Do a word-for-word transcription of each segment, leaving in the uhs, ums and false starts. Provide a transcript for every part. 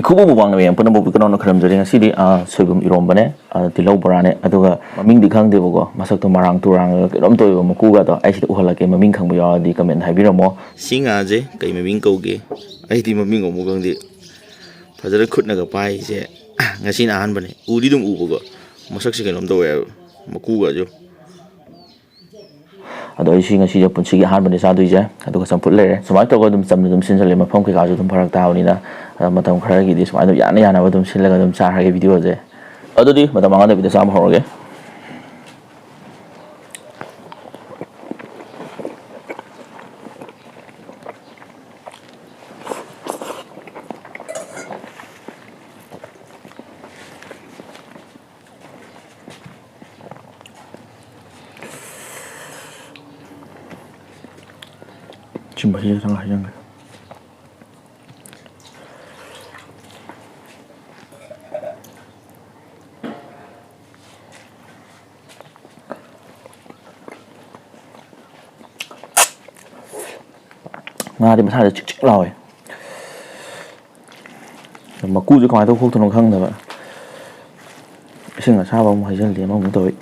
ꯈꯨꯕꯨ ꯃꯃꯥꯡꯅ ꯃꯌꯥꯝ ꯄꯨꯝꯅꯃꯛꯄꯨ ꯀꯅꯥꯅꯣ ꯈꯔꯝꯖꯔꯤ꯫ ꯉꯁꯤꯗꯤ, ꯑ, ꯁꯣꯏꯕꯨꯝ ꯏꯔꯣꯝꯕꯅꯦ, ꯑ, ꯇꯤꯜꯍꯧ ꯕꯣꯔꯥꯅꯦ, ꯑꯗꯨꯒ ꯃꯃꯤꯡꯗꯤ ꯈꯪꯗꯦꯕꯀꯣ, ꯃꯁꯛꯇꯣ ꯃꯔꯥꯡ ꯇꯨꯔꯥꯡꯉꯒ ꯀꯩꯅꯣꯝ ꯇꯧꯋꯦꯕ ꯃꯀꯨꯒꯗꯣ꯫ ꯑꯩ ꯁꯤꯗ ꯎꯍꯜꯂꯛꯀꯦ, ꯃꯃꯤꯡ ꯈꯪꯕ ꯌꯥꯎꯔꯗꯤ comment ꯍꯥꯏꯕꯤꯔꯝꯃꯣ꯫ ꯁꯤ ꯉꯥꯁꯦ ꯀꯩ ꯃꯃꯤꯡ ꯀꯧꯒꯦ? ꯑꯩꯗꯤ ꯃꯃꯤꯡ ꯑꯃꯨꯛ ꯈꯪꯗꯦ꯫ ꯐꯖꯅ ꯈꯨꯠꯅꯒ ꯄꯥꯏꯁꯦ ꯉꯁꯤꯅ ꯑꯍꯥꯟꯕꯅꯦ꯫ ꯎꯗꯤ ꯑꯗꯨꯝ ꯎꯕꯀꯣ, ꯃꯁꯛꯁꯦ ꯀꯩꯅꯣꯝ ꯇꯧꯋꯦ ꯍꯥꯏꯕ, ꯃꯀꯨꯒꯁꯨ꯫ ꯑꯗꯣ ꯑꯩ ꯁꯤ ꯉꯁꯤꯁꯦ ꯄꯨꯟꯁꯤꯒꯤ ꯑꯍꯥꯟꯕꯅꯦ ꯆꯥꯗꯣꯏꯁꯦ꯫ ꯑꯗꯨꯒ ꯆꯝꯐꯨꯠ ꯂꯩꯔꯦ꯫ ꯁꯨꯃꯥꯏꯅ ꯇꯧꯔꯒ ꯑꯗꯨꯝ ꯆꯝꯅ ꯑꯗꯨꯝ ꯁꯤꯟꯖꯜꯂꯦ꯫ ꯃꯐꯝ ꯀꯩꯀꯥꯁꯨ ꯑꯗꯨꯝ ꯐꯔꯛ ꯇꯥꯕꯅꯤꯅ, ꯑ, ꯃꯇꯝ ꯈꯔꯒꯤꯗꯤ ꯁꯨꯃꯥꯏꯅ ꯑꯗꯨꯝ ꯌꯥꯅ ꯌꯥꯅꯕ ꯑꯗꯨꯝ ꯁꯤꯜꯂꯒ ꯑꯗꯨꯝ ꯆꯥꯔꯒꯦ video ꯁꯦ꯫ ꯑꯗꯨꯗꯤ ꯃꯇꯝ ꯃꯥꯡꯍꯟꯗꯕꯤꯗ ꯆꯥꯕ ꯍꯧꯔꯒꯦ꯫ ꯁꯤ ꯃꯍꯤ ꯈꯤꯇꯪ ꯍꯩꯖꯤꯟꯒꯦ꯫ ꯉꯥꯗꯤ ꯃꯁꯥꯗ ꯆꯤꯛ ꯆꯤꯛ ꯂꯥꯎꯋꯦ꯫ ꯃꯀꯨꯁꯦ ꯀꯃꯥꯏꯅ ꯇꯧꯕ ꯈꯣꯛꯇꯣꯏꯅꯣ ꯈꯪꯗꯕ꯫ ꯏꯁꯤꯡ ꯑꯁꯥꯕ ꯑꯃꯨꯛ ꯍꯩꯖꯤꯜꯂꯤ, ꯑꯃꯃꯨꯛ ꯇꯧꯏ꯫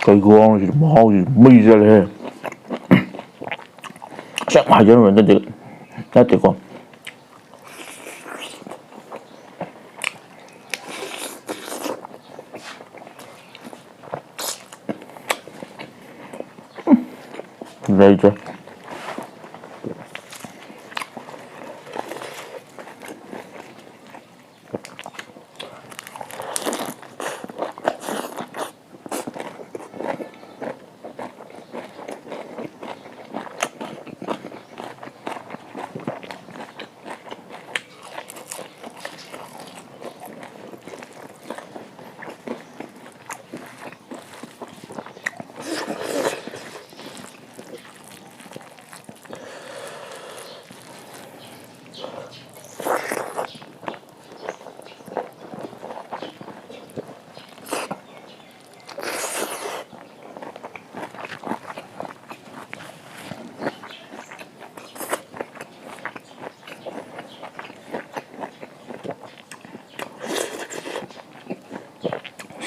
ꯀꯩ ꯈꯨꯍꯥꯎꯅꯣ ꯁꯤꯗꯤ, ꯃꯍꯥꯎꯁꯤꯗꯤ ꯃꯩ ꯆꯠꯂꯦꯍꯦ꯫ ꯑꯁꯦꯡꯕ ꯍꯥꯏꯖꯟꯕ ꯅꯠꯇꯦ, ꯅꯠꯇꯦꯀꯣ꯫ ꯂꯩꯇ꯭ꯔꯦ꯫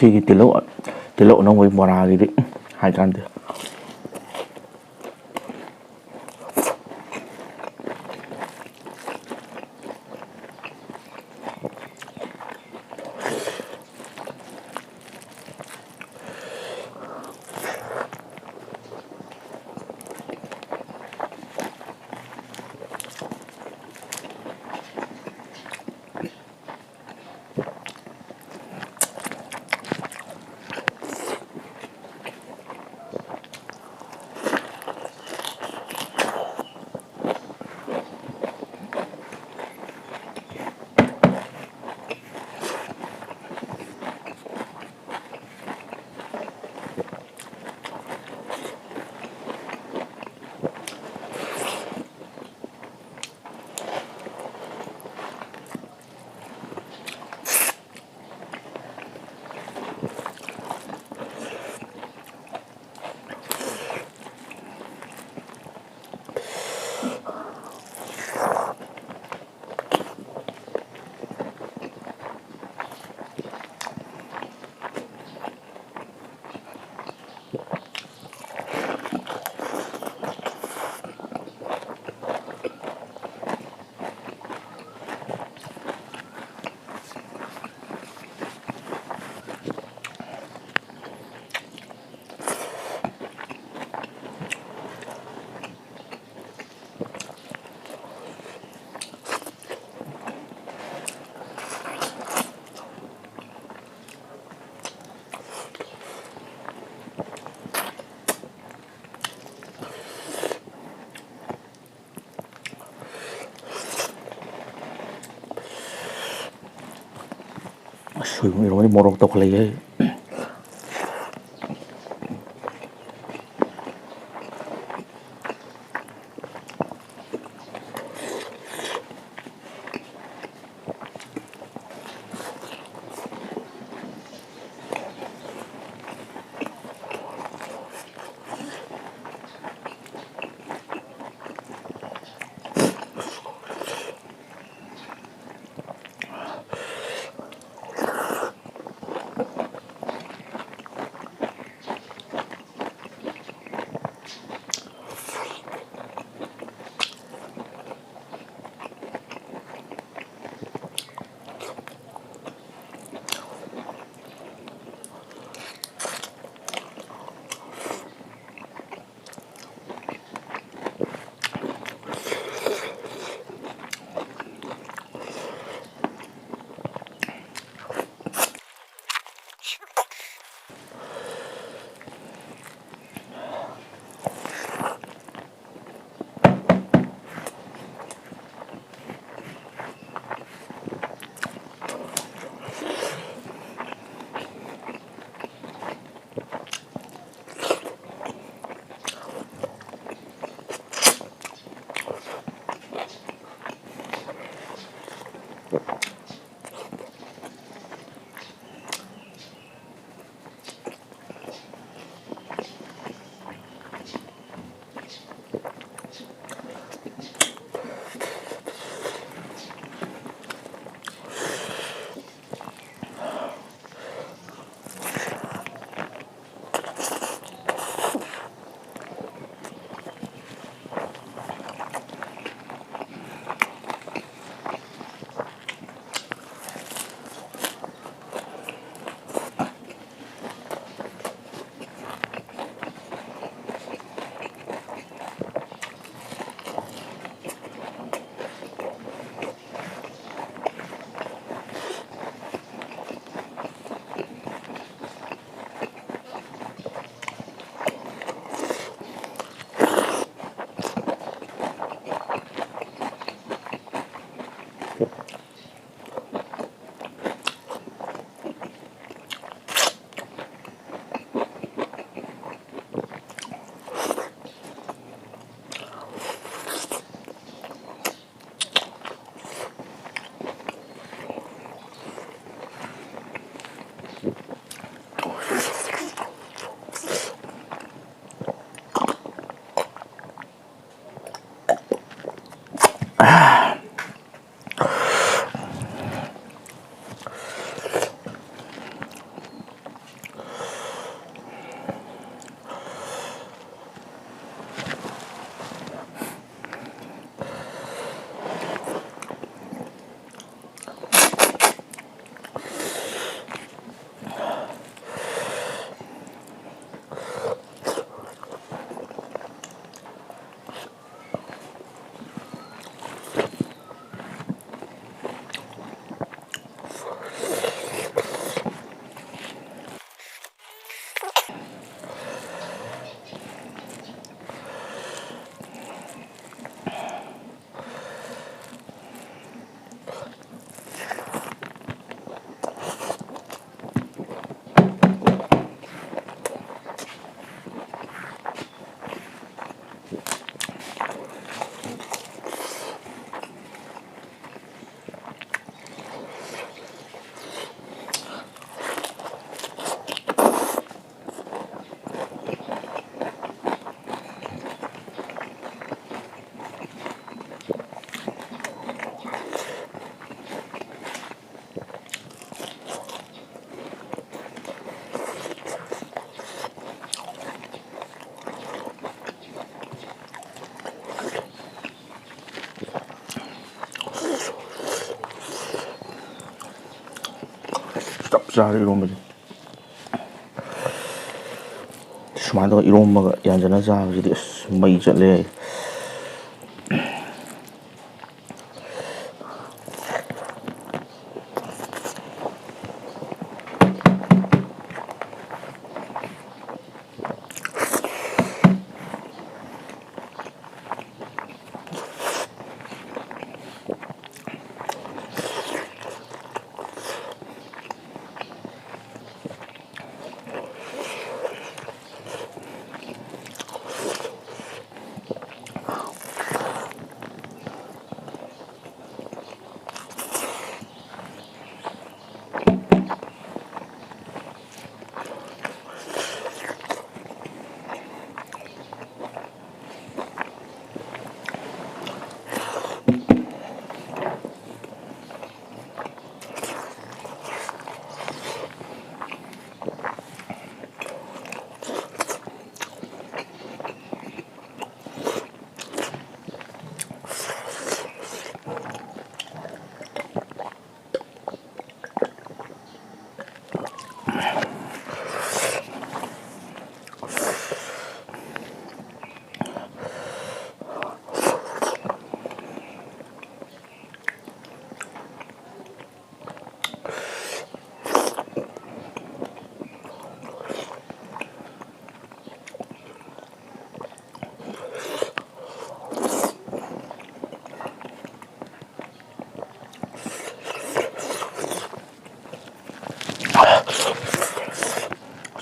ꯁꯤꯒꯤ ꯇꯤꯜꯍꯧ, ꯇꯤꯜꯍꯧ ꯑꯅꯧꯕꯒꯤ ꯕꯣꯔꯥꯒꯤꯗꯤ ꯍꯥꯏꯀꯥꯟꯗꯦ꯫ ꯁꯣꯏꯕꯨꯝ ꯏꯔꯣꯟꯕꯗꯤ ꯃꯣꯔꯣꯛ ꯇꯧꯈꯠꯂꯛꯏꯍꯦ꯫ ꯆꯥꯔꯦ ꯏꯔꯣꯝꯕꯁꯦ꯫ ꯁꯨꯃꯥꯏꯅ ꯇꯧꯔꯒ ꯏꯔꯣꯝꯕꯒ ꯌꯥꯟꯁꯤꯟꯅ ꯆꯥꯕꯁꯤꯗꯤ ꯑꯁ ꯃꯩ ꯆꯠꯂꯦ꯫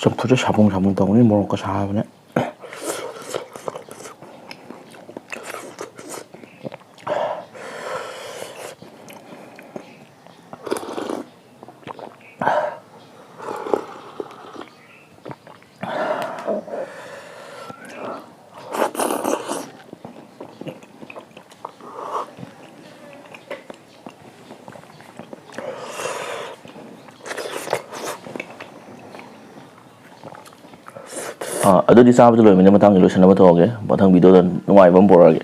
ꯆꯝꯐꯨꯠꯁꯦ ꯁꯥꯕꯨꯡ ꯁꯥꯕꯨꯡ ꯇꯧꯕꯅꯤ, ꯃꯣꯔꯣꯛꯀ ꯁꯥꯕꯅꯦ꯫ ꯑꯥ, ꯑꯗꯨꯗꯤ ꯆꯥꯕꯗ ꯂꯣꯏꯕꯅꯤꯅ ꯃꯇꯥꯡꯗ ꯂꯣꯏꯁꯤꯟꯅꯕ ꯇꯧꯔꯒꯦ꯫ ꯃꯊꯪ ꯚꯤꯗꯤꯑꯣꯗ ꯅꯨꯡꯉꯥꯏꯕ ꯑꯃ ꯄꯨꯔꯛꯑꯒꯦ꯫